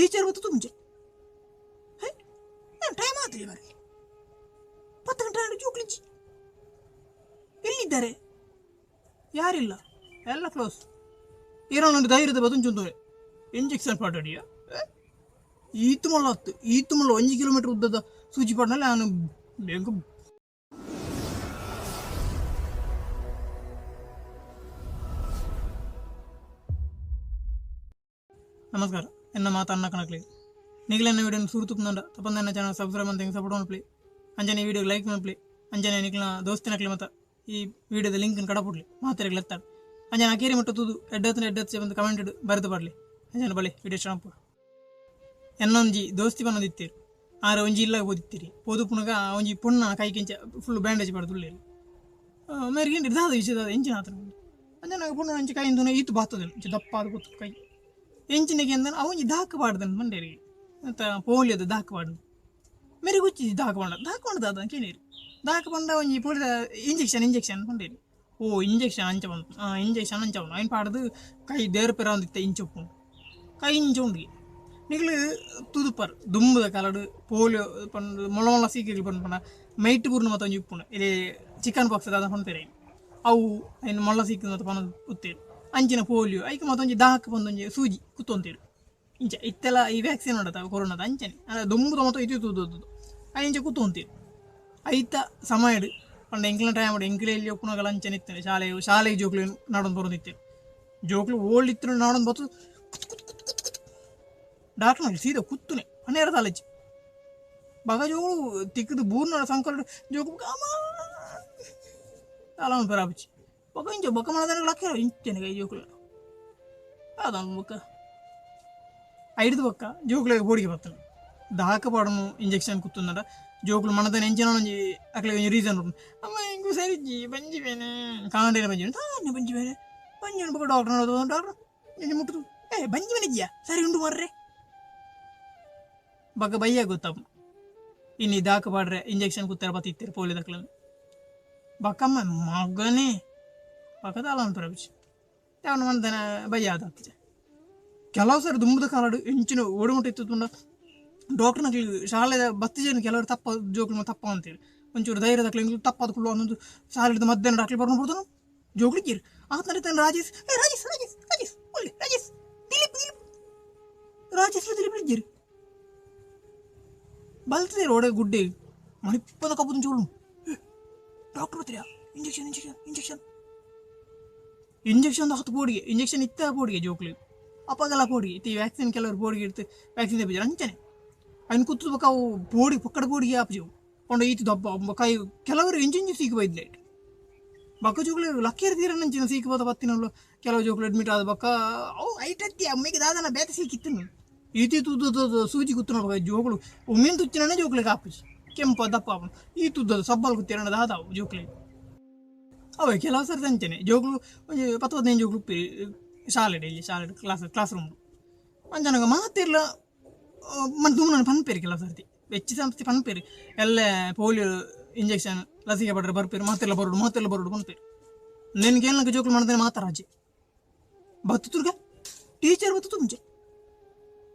Teacher ಬತ್ತು ತುಂಚೆ time ಆತ್ರಿ ಮರೆ 10 ಗಂಟೆ ಆಂಡ್ ಜೋಕ್ಲಿಜ್ಜಿ. ಎಲ್ಲಿದ್ದಾರೆ? ಯಾರಿಲ್ಲ, ಎಲ್ಲ ಕ್ಲೋಸ್. ಇರೋನೊಂದು ಧೈರ್ಯದ ಬದುಂಚುಂತವೆ ಇಂಜೆಕ್ಷನ್ ಪಾಡಡಿಯ ಈತು ಮಲ್ಲ ಹತ್ತು ಈತು ಮಲ್ಲ 1 ಕಿಲೋಮೀಟರ್ ಉದ್ದದ ಸೂಚಿ ಪಾಡ್ನಲ್ಲಿ ನಾನು ಬೇಗ. ನಮಸ್ಕಾರ, ಎನ್ನ ಮಾತು ಅನ್ನ ಕಣಕ್ಲಿ. ನಿಗಲೆನ್ನ ವಿಡಿಯೋ ಸುರುತುಪ್ಪುಂಡ ತಪ್ಪಂದ ಎನ್ನ ಚಾನಲ್ ಸಬ್ಸ್ಕ್ರೈಬ್ ಅಂತ ಸಪೋರ್ಟ್ ಮಲ್ಪಲಿ. ಅಂಚನೆ ಈ ವಿಡಿಯೋ ಲೈಕ್ ಮಲ್ಪಲಿ. ಅಂಚನೆ ನಿಕ್ಲ ದೋಸ್ತಿನಕ್ಲಿ ಮತ್ತ ಈ ವಿಡಿಯೋದ ಲಿಂಕ್ ಕಡಪುಡ್ಲಿ, ಮಾತೆರೆಗ್ಲ ಎತ್ತಾಡ್. ಅಂಚನೆ ಅಕೇರಿ ಮುಟ್ಟ ತೂದು ಎಡ್ಡತ್ತಿನ ಎಡ್ಡತ್ತಿ ಬಂದು ಕಮೆಂಟ್ ಬರೆದು ಪಾಡ್ಲಿ. ಅಂಚನೆ ಬಲೆ ವಿಡಿಯೋ ಸ್ಟಾಪ್. ಎನ್ನೊಂಜಿ ದೋಸ್ತಿ ಪನ್ನೊಂದಿತ್ತೀರು. ಆರ ಒಂಜಿ ಇಲ್ಲಾಗ ಪೋದಿತ್ತೀರಿ. ಪೋದು ಪುನಗ ಒಂಜಿ ಪೊಣ್ಣ ಕೈ ಕೆಂಚ ಫುಲ್ ಬ್ಯಾಂಡೇಜ್ ಪಾಡ್ದುಲ್ಲೇರು. ಮೇರಿಗೆ ದಾದ ವಿಷಯ ದಾದ ಎಂಚಿನ ಆತನ ಅಂಚನೆ ಪೊಣ್ಣ ಅಂಚೆ ಕೈ ಇಂದು ಈತು ಬಾತದೆ ಇಂಚ ದಪ್ಪ ಆದ ಗೊತ್ತು ಕೈ ಎಂಚಿನಗೆ ಅಂದನ ಅವಂಜಿ ದಾಕ ಪಾಡ್ದನ್ ಮಂಡೇರಿಗೆ ಅಂತ ಪೋಲಿಯೋದು ದಾಕ ಪಾಡ್ದು. ಮೇರೆ ಗುಚ್ಚಿ ದಾಕ ಪಂಡ ದಾಕ ಪಂಡ ದಾದ ಕೇಳಿರಿ. ದಾಕ ಪಂಡ ಒಂಜಿ ಪೋಲಿದ ಇಂಜೆಕ್ಷನ್ ಇಂಜೆಕ್ಷನ್ ಪಂಡೇರಿ. ಓ ಇಂಜೆಕ್ಷನ್ ಅಂಚ ಬಂತು. ಇಂಜೆಕ್ಷನ್ ಅಂಚ ಉಂಡು. ಐನ್ ಪಾಡ್ದು ಕೈ ದೇರ್ ಪೆರ ಒಂದಿತ್ತ ಇಂಚ ಉಪ್ಪುಂಡು ಕೈ ಇಂಚ ಉಂಡು. ನಿಗ್ಲು ತುದುಪರ್ ದುಂಬುದ ಕಾಲಡು ಪೋಲಿಯೋ ಪಂಡ್ ಮೊಳ ಮೊಳ ಸೀಕೆಗಳು ಪಂಡ್ ಪಂಡ ಮೈಟ್ ಪೂರ್ಣ ಮತ್ತ ಒಂಜಿ ಉಪ್ಪುಂಡು. ಇಲ್ಲಿ ಚಿಕನ್ ಪಾಕ್ಸ್ ದಾದ ಪನ್ಪೆರೆ ಅವು ಐನ್ ಮೊಳ್ಳ ಸೀಕ್ ಮತ್ತ ಪನ ಉತ್ತೇರು. ಅಂಚಿನ ಪೋಲಿಯೋ ಐಕ್ ಮತ್ತೊಂಜಿ ದಾಕ್ ಪಂದೊಂಜಿ ಸೂಜಿ ಕುತ್ತೊಂತೇರು ಇಂಚ. ಇತ್ತೆಲ್ಲ ಈ ವ್ಯಾಕ್ಸಿನ್ ಉಂಡತ ಕೊರೋನಾದ ಅಂಚನೆ ಅಂದ್ರೆ ದುಂಬುದ ಮತ್ತ ಇದು ತೂದು ಇಂಚ ಕುತ್ತೊಂತೇರು. ಐತ ಸಮಯಡ್ ಪಂಡ ಎಂಕ್ಲಿನ ಟೈಮ್ ಎಂಕ್ಲೆ ಎಲ್ಲಿ ಉಪ್ಪುನಗಲ ಅಂಚನೆ ಇತ್ತೇನೆ. ಶಾಲೆ ಶಾಲೆಗೆ ಜೋಕ್ಲು ನಡೊಂದು ಬರೋದಿತ್ತೇನೆ. ಜೋಕ್ಲು ಓಲ್ಡ್ ಇತ್ತು ನಡೊಂದು ಬತ್ತು ಕುತ್ ಕುತ್ ಕುತ್ ಕುತ್ ಕುತ್. ಡಾಕ್ಟರ್ ಸೀದಾ ಕುತ್ತುನೆ 12 ತಾಲಚ್ಚಿ ಬಗ ಜೋಗಳು ತಿಕ್ಕದು ಬೂರ್ನ ಸಂಕಟ ಜೋಕು ಅಮ್ಮ ಅಲ ಪರಾಪುಚಿ ಬೊಕ ಇಂಚ ಬೊಕ ಮನದನ ಲಕ್ಕ ಇಂಚನೆ ಕೈ ಜೋಕುಲು ಅದ ಬೊಕ ಐಡ್ದು ಬೊಕ್ಕ ಜೋಕುಲೆಗ್ ಪೋಡಿಗೆ ಬತ್ತಂಡು. ದಾಕ ಪಾಡನು ಇಂಜೆಕ್ಷನ್ ಕುತ್ತುಂದಡ ಜೋಕುಲು ಮನದನ ಎಂಚಿನ ಒಂಜಿ ಅಕ್ಲೆಗ್ ಒಂಜಿ ರೀಸನ್ ಉಂಡು. ಅಮ್ಮ ಎಂಕು ಸರಿಜ್ಜಿ ಬಂಜಿ ಬೇನೆ ಕಾಂಡೇನ ಬಂಜಿ ತಾನೆ ಬಂಜಿ ಬೇನೆ ಬಂಜಿ ಉಂಡು. ಬೊಕ ಡಾಕ್ಟರ್ ಡಾಕ್ಟರ್ ಇಂಚ ಮುಟ್ಟುದು ಏ ಬಂಜಿ ಬೇನೆ ಇಜ್ಜಿಯಾ ಸರಿ ಉಂಡು ಮಾರ್ರೆ. ಬೊಕ ಬಯ್ಯ ಗೊತ್ತಪ್ಪು ಇನ್ನು ದಾಕ ಪಾಡ್ರೆ ಇಂಜೆಕ್ಷನ್ ಕುತ್ತರ ಬತ್ತಿತ್ತೀರಿ ಪೋಲಿದಕ್ಲನ್. ಬೊಕಮ್ಮ ಮಗನೇ ಬೊಕ ದಾಲ ಅನ್ಪುರ ಅವನು ಮಂದನ ಬಯ್ಯ ಆದತ್ತಿಜ. ಕೆಲವು ಸರಿ ದುಂಬುದ ಕಾಲಡು ಎಂಚಿನ ಓಡುಮುಟ್ಟ ಇತ್ತು ಪಂಡ ಡಾಕ್ಟರ್ನಕ್ಲು ಶಾಲೆದ ಬತ್ತಿಜನ ಕೆಲವರು ತಪ್ಪ ಜೋಕ್ಲು ತಪ್ಪ ಅಂತೇಳಿ ಒಂಚೂರು ಧೈರ್ಯದಕ್ಲು ಎಂಕ್ಲು ತಪ್ಪಾದ ಕುಳ್ಳು ಒಂದೊಂದು ಶಾಲೆದ ಮಧ್ಯಾಹ್ನ ಡಾಕ್ಟ್ರ್ ಬರ್ನು ಬಿಡ್ತಾನು ಜೋಕ್ಲು ಇಜ್ಜಿರ್ ಆತನ ರಾಜೇಶ್ ಏ ರಾಜೇಶ್ ರಾಜೇಶ್ ರಾಜೇಶ್ ಒಳ್ಳೆ ರಾಜೇಶ್ ದಿಲೀಪ್ ದಿಲೀಪ್ ರಾಜೇಶ್ ದಿಲೀಪ್ ಇಜ್ಜಿರ್ ಬಲ್ತದೆ ರೋಡ ಗುಡ್ಡೆ ಮಣಿಪ್ಪದ ಕಬ್ಬು ಚೋಳು. ಡಾಕ್ಟರ್ ಹತ್ರ ಇಂಜೆಕ್ಷನ್ ಇಂಜೆಕ್ಷನ್ ಇಂಜೆಕ್ಷನ್ ಇಂಜೆಕ್ಷನ್ ಹತ್ತು ಪೋಡಿಗೆ ಇಂಜೆಕ್ಷನ್ ಇತ್ತ ಪೋಡಿಗೆ ಜೋಕ್ಲು ಅಪ್ಪಗೆಲ್ಲ ಪೋಡಿಗೆ ಇತ್ತೆ ವ್ಯಾಕ್ಸಿನ್ ಕೆಲವರು ಪೋಡಿಗೆ ಇರ್ತು ವ್ಯಾಕ್ಸಿನ್ ತೆಪ್ಪಿಜಾರ ಅಂಚನೆ ಐನ್ ಕುತ್ತು ಬೊಕ ಅವು ಪೋಡಿ ಪೊಕ್ಕಡ ಪೋಡಿಗೆ ಆಪುಜವು ಪಂಡ ಈತ್ ದಬ್ಬ ಕೈ ಕೆಲವರು ಇಂಚಿಂಚು ಸೀಕು ಬೈದ್ಲೇಟ್ ಬೊಕ ಜೋಕ್ಲು ಲಕ್ಕೇರ್ ತೀರನಂಚಿನ ಸೀಕು ಬೋತ ಬತ್ತಿನಲ್ಲು. ಕೆಲವು ಜೋಕ್ಲು ಅಡ್ಮಿಟ್ ಆದ ಬೊಕ ಅವು ಐಟತ್ತಿ ಅಮ್ಮಿಗೆ ದಾದನ ಬೇತೆ ಸೀಕಿತ್ತು ಈತಿ ತುದ್ದು ಸೂಜಿ ಕುತ್ತು ಬೊಕ ಜೋಕುಲು ಉಮ್ಮಿನ್ ತುಚ್ಚಿನೇ ಜೋಕ್ಲಿಗೆ ಆಪುಜಿ ಕೆಂಪ ದಪ್ಪ ಆಪುಂಡು. ಈ ತುದ್ದದು ಸಬ್ಬಲ್ ಕುತ್ತಿರಣ ದಾದಾವು ಜೋಕ್ಲಿಗೆ ಅವೇ. ಕೆಲವು ಸರ್ತಿ ಅಂಚನೆ ಜೋಕುಲು ಒಂಜಿ 10 15 ಜೋಕುಲು ಉಪ್ಪೇರು ಶಾಲೆಡ್ ಇಲ್ಲಿ ಶಾಲೆಡ್ ಕ್ಲಾಸ್ ಕ್ಲಾಸ್ ರೂಮ್ ಅಂಚನಗ ಮಾತೆರ್ಲ ಮನ್ ದುಮ್ನ ಪನ್ಪೇರು. ಕೆಲವು ಸರ್ತಿ ಹೆಚ್ಚು ಸಂಸ್ಥೆ ಪನ್ಪೇರು ಎಲ್ಲ ಪೋಲಿಯೋ ಇಂಜೆಕ್ಷನ್ ಲಸಿಕೆ ಪಡ್ರೆ ಬರ್ಪೇರು ಮಾತೆಲ್ಲ ಬರೋಡು ಮಾತೆಲ್ಲ ಬರೋಡು ಪನ್ಪೇರು. ನೆನ್ಗೆ ಏನಕ್ಕೆ ಜೋಕುಲು ಮಾಡ್ತಾನೆ ಮಾತಾರಾಜೆ ಬತ್ತು ತುರ್ಗ ಟೀಚರ್ ಬತ್ತು ತುಂಚೆ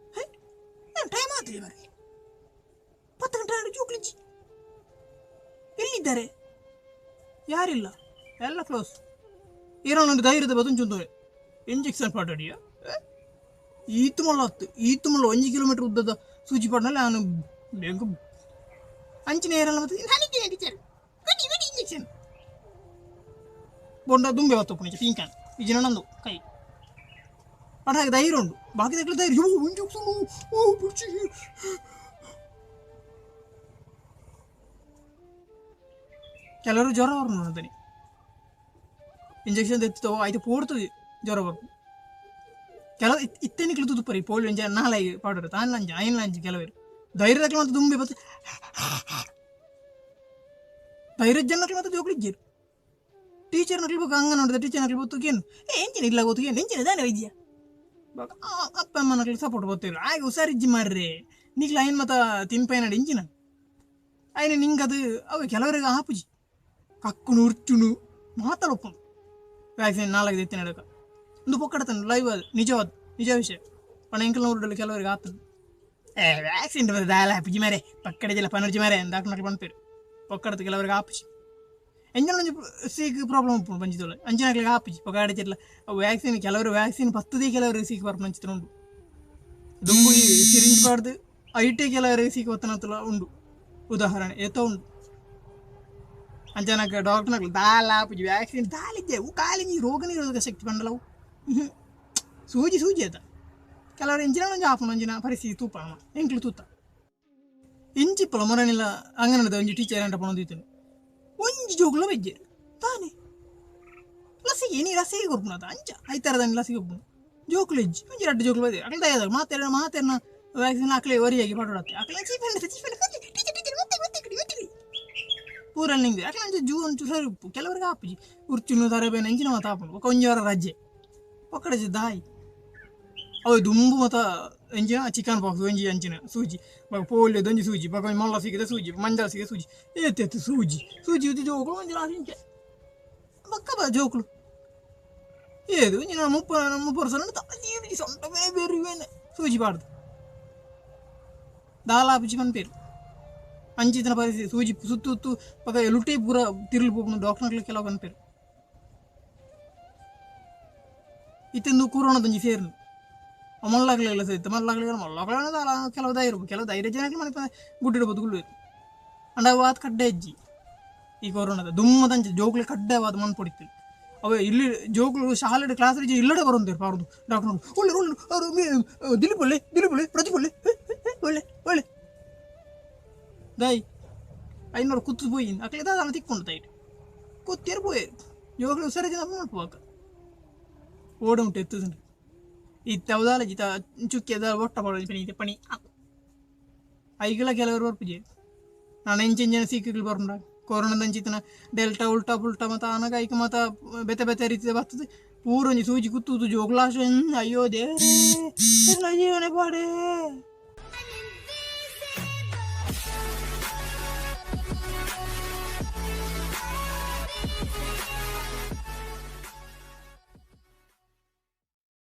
ಟೈಮ್ ಆತ್ರಿ ಮರೆ 10 ಗಂಟೆ ಆಂಡ್ ಜೋಕ್ಲಿಜ್ಜಿ. ಎಲ್ಲಿದ್ದಾರೆ? ಯಾರಿಲ್ಲ, ಎಲ್ಲ ಕ್ಲೋಸ್. ಇರೋನೊಂದು ಧೈರ್ಯದ ಬದುಂಚುಂತವೆ ಇಂಜೆಕ್ಷನ್ ಪಾಡಡಿಯ ಈತು ಮಲ್ಲ ಹತ್ತು ಈತು ಮಲ್ಲ 1 ಕಿಲೋಮೀಟರ್ ಉದ್ದದ ಸೂಚಿ ಪಾಡ್ನಲ್ಲಿ ನಾನು ಬೇಗ ಅಂಚಿನ ಏರಲ್ಲ ಮತ್ತು ನನಗೆ ಟೀಚರ್ ಬನ್ನಿ ಬನ್ನಿ ಇಂಜೆಕ್ಷನ್ ಬೊಂಡ ದುಂಬೆ ಬತ್ತು ಪುಣಿಚ ಪಿಂಕನ್ ಇಜಿನ ನಂದು ಕೈ ಪಡ ಧೈರ್ಯ ಉಂಡು. ಬಾಕಿ ಧೈರ್ಯ ಯೋ ಇಂಜೆಕ್ಷನ್ ಓ ಬುರ್ಚಿ. ಕೆಲವರು ಜ್ವರ ಬರು ನೋಡ್ತಾನೆ ಇಂಜೆಕ್ಷನ್ ತೆತ್ತೋ ಆಯ್ತು ಪೋಡ್ತದೆ ಜ್ವರ ಬರು. ಕೆಲವು ಇತ್ತೆ ನಿಕ್ಲು ತುದುಪರಿ ಪೋಲಿಯೋ ಇಂಜ ನಾಳೆ ಪಾಡರು ತಾನ್ ಲಂಚ ಐನ್ ಲಂಚ. ಕೆಲವರು ಧೈರ್ಯದಕ್ಲು ಮತ್ತು ದುಂಬೆ ಬತ್ತು ಧೈರ್ಯ ಜನಕ್ಲು ಮತ್ತು ಜೋಕ್ಲು ಇಜ್ಜೇರು. ಟೀಚರ್ ನಕ್ಲು ಬೇಕು ಹಂಗ ನೋಡಿದೆ ಟೀಚರ್ ನಕ್ಲು ಗೊತ್ತು ಏನು ಏ ಎಂಚಿನ ಇಲ್ಲ ಗೊತ್ತು ಏನು ಎಂಚಿನ ದಾನೆ ವೈದ್ಯ ಬೊಕ ಅಪ್ಪ ಅಮ್ಮ ನಕ್ಲು ಸಪೋರ್ಟ್ ಗೊತ್ತಿಲ್ಲ ಆಗ ಹುಷಾರಿಜ್ಜಿ ಮಾರ್ರೆ ನಿಕ್ಲು ಐನ್ ಮತ್ತ ತಿನ್ಪೈನಡು ಇಂಚಿನ ಐನ ನಿಂಗದು ಅವು ಕೆಲವರಿಗೆ ಆಪುಜಿ ಕಕ್ಕುನು ಉರ್ಚುನು ಮಾತಾಡ ಒಪ್ಪುಂಡು ವ್ಯಾಕ್ಸಿನ್ ನಾಲ್ಕು ದೆತ್ತಿನ ನಡಕ ಒಂದು ಪೊಕ್ಕಡತನ ಲೈವ್ ಅದು ನಿಜವಾದ ನಿಜ ವಿಷಯ. ಪಣ ಎಂಕಲ್ನ ಊರಲ್ಲಿ ಕೆಲವರಿಗೆ ಆತನು. ಏ ವ್ಯಾಕ್ಸಿನ್ ದಾಲ ಆಪುಜಿ ಮಾರೆ, ಪಕ್ಕಡೆ ಜಲ ಪನರ್ಜಿ ಮಾರೆ ಡಾಕ್ಟರ್ ಪನ್ಪೇರು. ಪೊಕ್ಕಡത്ത് ಕೆಲವರಿಗೆ ಆಪುಜಿ. ಎಂಜನ ಒಂಜಿ ಸೀಕ್ ಪ್ರಾಬ್ಲಮ್ ಉಪ್ಪುಂಡು ಬಂಜಿದೊಳೆ ಅಂಚಿನಕ್ಲೆಗ್ ಆಪುಜಿ ಪೊಕಾಡೆ ಚೆಲ್ಲ ವ್ಯಾಕ್ಸಿನ್. ಕೆಲವರು ವ್ಯಾಕ್ಸಿನ್ ಪತ್ತದೇ ಕೆಲವರು ಸೀಕ್ ಬರ್ಪುನ ಉಂಡು. ದುಂಬು ಈ ಸಿರಿಂಜ್ ಪಾಡ್ದು ಐಟೇ ಕೆಲವರಿಗೆ ಸೀಕ್ ಬತ್ತನತ್ತಲ ಉಂಡು, ಉದಾಹರಣೆ ಏತೋ ಉಂಡು. ಅಂಚನಕ ಡಾಕ್ಟರ್ನಕ್ಲು ದಾಲ ಆಪುಜಿ ವ್ಯಾಕ್ಸಿನ್ ದಾಲಿಜ್ಜೆ, ಅವು ಕಾಲಿಂಜಿ ರೋಗ ನಿರೋಧಕ ಶಕ್ತಿ ಪಂಡಲವು ಸೂಜಿ ಸೂಜಿ ಆತ. ಕೆಲವರು ಎಂಚಿನ ಒಂಜಿ ಆಪುಂಡು ಒಂಜಿನ ಪರಿಸ್ಥಿತಿ ತೂಪ ಎಂಕ್ಲು ತೂತ ಇಂಚಿಪ್ಪಲ ಮೊರನಿಲ್ಲ ಅಂಗನದ ಒಂಜಿ ಟೀಚರ್ ಅಂಟ ಪನೊಂದಿತ್ತುಂಡು. ಒಂಜಿ ಜೋಕುಲ ಬಜ್ಜೆರ್ ತಾನೆ ಲಸಿಕೆ ನೀ ಲಸಿಕೆ ಕೊರ್ಪುನತ ಅಂಚ ಐತಾರದಾನಿ ಲಸಿಕೆ ಕೊರ್ಪುನು. ಜೋಕುಲು ಇಜ್ಜಿ, ಒಂಜಿ ರಡ್ಡ್ ಜೋಕುಲು ಬೈದೆರ್. ಅಕ್ಲೆ ದಯದ ಮಾತೆರ್ನ ಮಾತೆರ್ನ ವ್ಯಾಕ್ಸಿನ್ ಅಕ್ಲೆ ಒರಿಯಾಗಿ ಪಾಡೊಡತ್ತೆ. ಅಕ್ಲೆ ಚೀಫ್ ಚೀಫ್ ಟೀಚರ್ ಟೀಚರ್ ಮತ್ತೆ ಮತ್ತೆ ಮತ್ತೆ ಪೂರ ನಿಂಗೆ ಅಕ್ಲೆ ಅಂಚ ಜೂ ಒಂಚೂರು ಸರಿ ಉಪ್ಪು. ಕೆಲವರಿಗೆ ಆಪುಜಿ, ಉರ್ಚುನು ತರಬೇನೆ ಅಂಚಿನ ಮಾತ ಆಪುಂಡು. ಬೊಕ ಒಂಜಿ ವಾರ ರಜೆ ಪೊಕ್ಕಡಜಿ ದಾಯಿ ಅವು ದುಂಬು ಮತ ಎಂಚಿನ ಚಿಕನ್ ಪಾಕ್ಸ್ ಒಂಜಿ ಅಂಚಿನ ಸೂಜಿ, ಬೊಕ ಪೋಲಿಯೋದ ಒಂಜಿ ಸೂಜಿ, ಬೊಕ ಒಂಜಿ ಮೊಲ್ಲ ಸೀಕದ ಸೂಜಿ, ಮಂಜಲ್ ಸೀಕದ ಸೂಜಿ, ಏತ್ ಏತ್ ಸೂಜಿ ಸೂಜಿ ಉದ್ದಿ ಜೋಕುಲು ಒಂಜಿ ರಾಶಿ ಇಂಚ ಬೊಕ್ಕ ಬ ಜೋಕುಲು ಏದು ಒಂಜಿ 30 30 ವರ್ಷ ಸೊಂಟ ಬೇರೆ ಬೇರೆ ಸೂಜಿ ಪಾಡ್ದು ದಾಲ ಆಪುಜಿ ಪನ್ಪೇರು. ಅಂಚಿತ್ತಿನ ಪರಿಸ್ಥಿತಿ ಸೂಜಿ ಸುತ್ತು ಸುತ್ತು ಬೊಕ ಲುಟಿ ಪೂರ ತಿರ್ಲ್ ಪೋಪುಂಡು ಡಾಕ್ಟರ್ನಕ್ಲೆ ಕೆಲವು ಪನ್ಪೇರು. ಇತ್ತೆಂದು ಕೊರೋನಾದೊಂಜಿ ಸೇರ್ಂಡ್ ಮಲ್ಲಕ್ಲೆಗ್ಲ ಸೈತ ಮಲ್ಲಕ್ಲೆಗ್ ಮಲ್ಲಕ್ಲೆನ ದಾಲ ಕೆಲವು ಧೈರ್ಯ ಕೆಲವು ಧೈರ್ಯ ಜನಕ್ಲೆ ಮನಿಪಂದೆ ಗುಡ್ಡೆಡ್ ಪೋದು ಕುಲ್ಲುವೆರ್. ಆಂಡ ಅವು ಆತ್ ಕಡ್ಡೆ ಇಜ್ಜಿ ಈ ಕೊರೋನಾದ ದುಮ್ಮದಂಚ ಜೋಕ್ಲೆ ಕಡ್ಡಾಯವಾದ್ ಮನ್ಪೊಡಿತ್ತು. ಅವೆ ಇಲ್ಲಿ ಜೋಕುಲು ಶಾಲೆಡ್ ಕ್ಲಾಸ್ ಇಲ್ಲಡೆ ಬರೊಂದೆರ್ ಪಾರ್ದು ಡಾಕ್ಟರ್ ಒಳ್ಳೆ ಒಳ್ಳೆ ಅವರು ದಿಲೀಪ್ ಒಳ್ಳೆ ದಿಲೀಪ್ ಒಳ್ಳೆ ಪ್ರದೀಪ್ ಒಳ್ಳೆ ಒಳ್ಳೆ ಒಳ್ಳೆ ದಾಯಿ ಐನೂರು ಕುತ್ತು ಪೋಯಿ ಅಕ್ಲೆ ದಾದ ತಿಕ್ಕೊಂಡು ತೈಟ್ ಕುತ್ತಿಯರ್ ಪೋಯೆರ್ ಜೋಕುಲು ಸರಿ ಜನ ಮಲ್ಪುವಕ ಓಡ ಉಂಟು ಎತ್ತುದುಂಡು. ಇತ್ತೆ ಅವು ಜಿತ ಚುಕ್ಕಿದ ಒಟ್ಟ ಪಾಡೊಂಜಿ ಪನಿ ಪನಿ ಐಗಳ ಕೆಲವರು ಬರ್ಪುಜಿ. ನಾನ ಎಂಚ ಸೀಕುಗಳು ಬರ್ಪುಂಡ ಕೊರೋನಾದಂಚಿತ್ತಿನ ಡೆಲ್ಟಾ ಉಲ್ಟಾ ಪುಲ್ಟಾ ಮತ ಆನಗ ಐಕ್ ಮಾತ ಬೇತೆ ಬೇತೆ ರೀತಿದ ಬರ್ತದೆ ಪೂರ ಒಂಜಿ ಸೂಜಿ ಕುತ್ತುದು ಜೋಕುಲು ಅಯ್ಯೋ ದೇವರೇ ಜೀವನ ಪಾಡೇ.